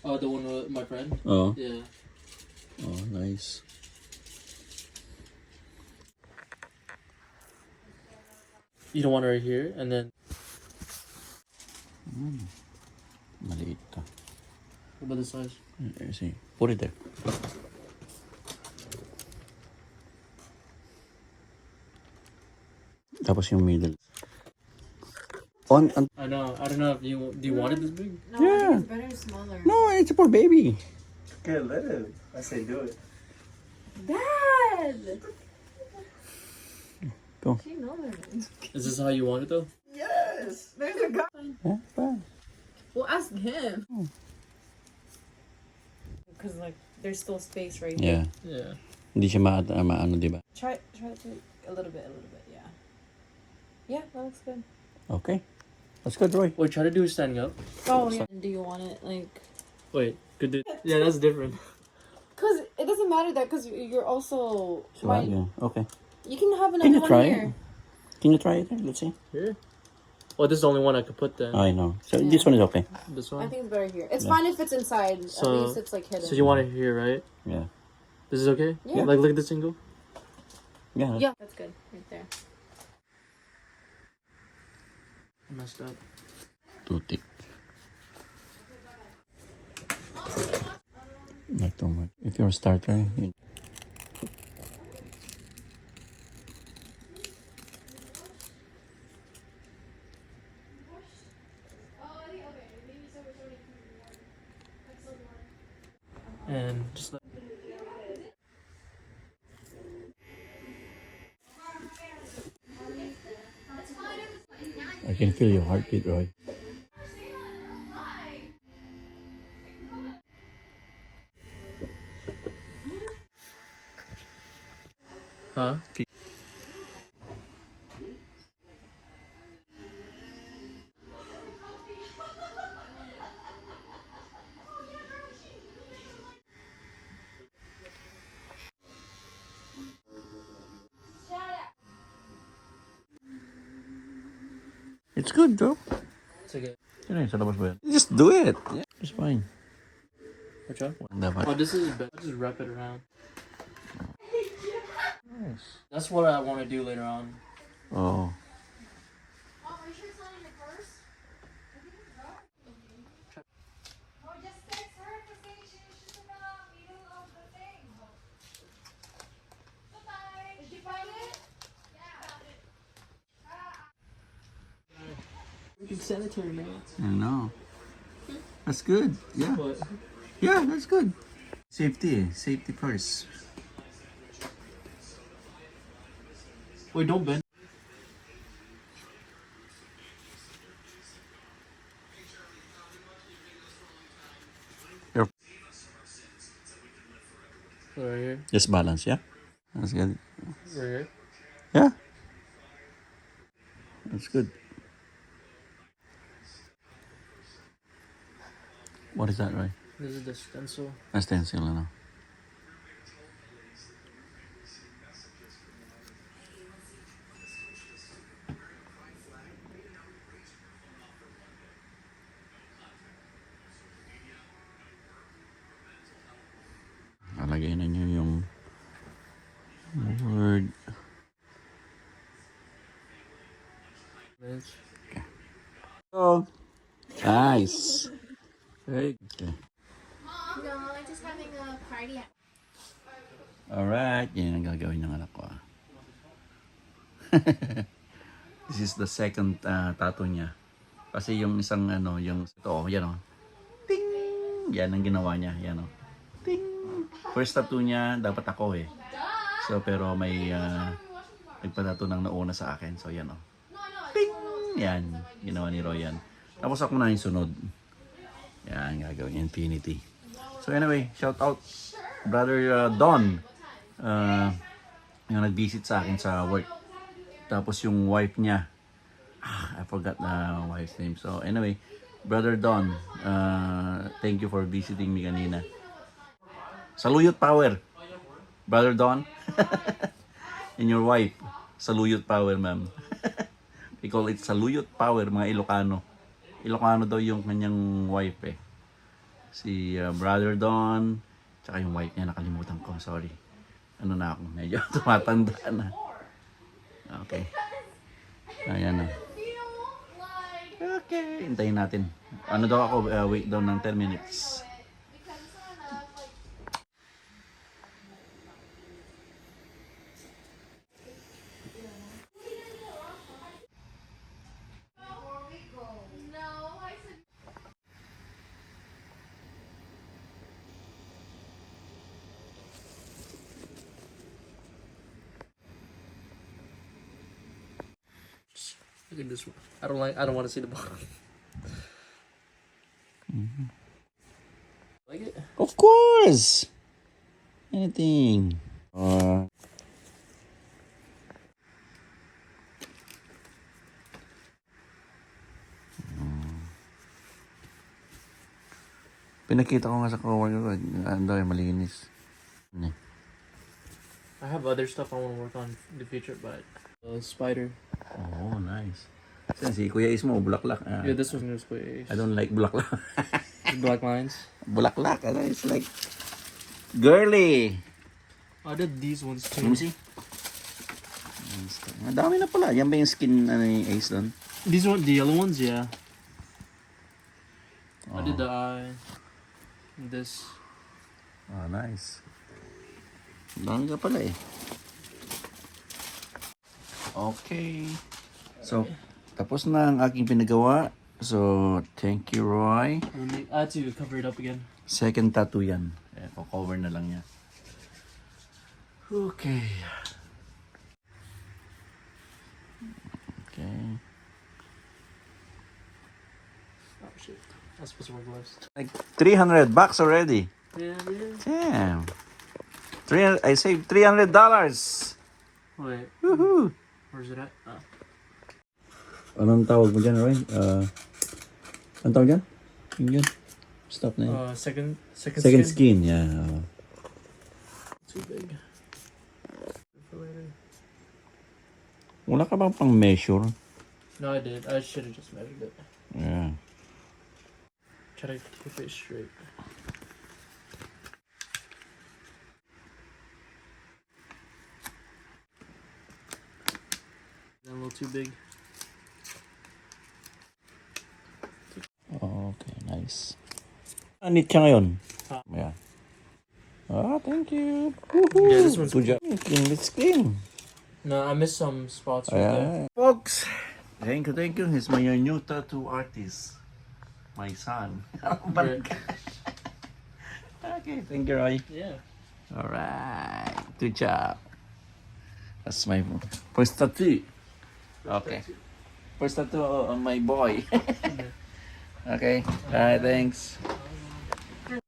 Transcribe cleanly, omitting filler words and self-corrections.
Oh, the one with my friend? Oh. Yeah. Oh, nice. You don't want it right here, and then... Maliit to. What about the size? See, put it there. Tapos yung middle. On. I know. I don't know if you... Do you want it this big? No, Yeah. I think it's better smaller. No, it's for baby. Okay, let it. I say do it. Dad! Go. She knows. Is this how you want it, though? Yes. There's a guy. Yeah, fine. We'll ask him. Because, like, there's still space right here. Yeah. Yeah. Hindi siya maano, di ba? Try to a little bit, yeah. Yeah, that looks good. Okay. That's good, Roy. Wait, try to do it standing up. Oh, yeah. Do you want it, like... Wait, could do... Yeah, that's different. Because it doesn't matter that, because you're also... So, yeah. Okay. You can have Can another you one try here. it? Can you try it? Let's see. Here? Well, this is the only one I could put then. I know. So this one is okay. This I one? think it's better here. It's Yeah. fine if it's inside. At So- least it's, like, hidden. So you want it here, right? Yeah. This is okay? Yeah. Like, look at this single. Yeah. Yeah, that's good. Right there. I messed up. Too thick. Not too much. If you're a starter, you... And just like... I can feel your heartbeat, Roy. Huh? It's good, though. It's okay. Yun eh, sa labas ba yan? Just do it. Yeah, it's fine. Which one? Dapat. Oh, this is better. Just wrap it around. Nice. That's what I want to do later on. Oh. Mom, are you sure it's not in your purse? Oh, just text her kasi she's in the middle of the thing. Bye-bye. Did you find it? Yeah. Found it. Freaking sanitary, man. I know. That's good. Yeah. But Yeah, that's good. Safety. Safety first. wait, don't bend. Here. Right here. Just balance, yeah? That's good. Right here. Yeah. That's good. What is that, Roy? This is the stencil. A stencil, ano? Lalagay na nyo yung word. Oh, nice. Very good. Mom, no, I'm just having a party. Alright, yan ang gagawin ng anak ko. This is the second tattoo niya. Kasi yung isang yung ito, yan o. Ting! Yan ang ginawa niya, yan o. Ting! First tattoo niya, dapat ako eh. So, pero may nagpa-tattoo ng nauna sa akin. So, yan o. Ting! Yan, ginawa ni Roy yan. Tapos ako na yung sunod. Yan, gagawin, infinity. So anyway, shout out Brother Don. Yung nag-visit sa akin sa work. Tapos yung wife niya. I forgot the wife's name. So anyway, Brother Don, thank you for visiting me kanina. Saluyot power. Brother Don. And your wife. Saluyot power, ma'am. We call it saluyot power, mga Ilocano. Ilocano daw yung kanyang wife eh. Si Brother Don. Tsaka yung wife niya, nakalimutan ko. Sorry. Ano na ako, medyo tumatanda na. Okay. Ayan na. Okay, hintayin natin. Ano daw ako, wait daw ng 10 minutes. Look at this one. I don't want to see the bottom. Like it? Of course! Anything. Pinakita ko nga sa coworker ko, ang dami malinis. I have other stuff I want to work on in the future, but spider. Oh, nice. Si Kuya Ismo, bulaklak. Yeah, this was new space. I don't like bulaklak. Black lines. Bulaklak, it's like girly. I did these ones Let me too. see. Ang dami na pala. Yan ba yung skin ni Ace doon? These one, the yellow ones, yeah. I did the eye. This. Oh, nice. Ang dami ka pala eh. Okay. So, tapos na ang aking pinagawa. So, thank you, Roy. I had to cover it up again. Second tattoo yan. Ayan, cover na lang niya. Okay. Okay. Oh shit. I was supposed to wear gloves. Like $300 already. Yeah, yeah. Damn. I saved $300. Wait, Woohoo! where's it at? Oh. Anong tawag mo dyan, Roy? Anong tawag dyan? Yung yun. Stop na yun. Second skin, yeah. Too big. For later. Wala ka bang pang measure? No, I did. I should have just measured it. Yeah. Try to keep it straight. A little too big. Okay, nice. Anit siya ngayon? Ah. Yeah. Thank you. Woohoo! Yeah, this one's good job. Clean, it's clean. No, I missed some spots right there. Yeah. Folks, thank you. He's my new tattoo artist. My son. Right. Okay, thank you, Roy. Yeah. Alright, good job. That's my first tattoo. Okay. First tattoo on my boy. Okay, alright, thanks.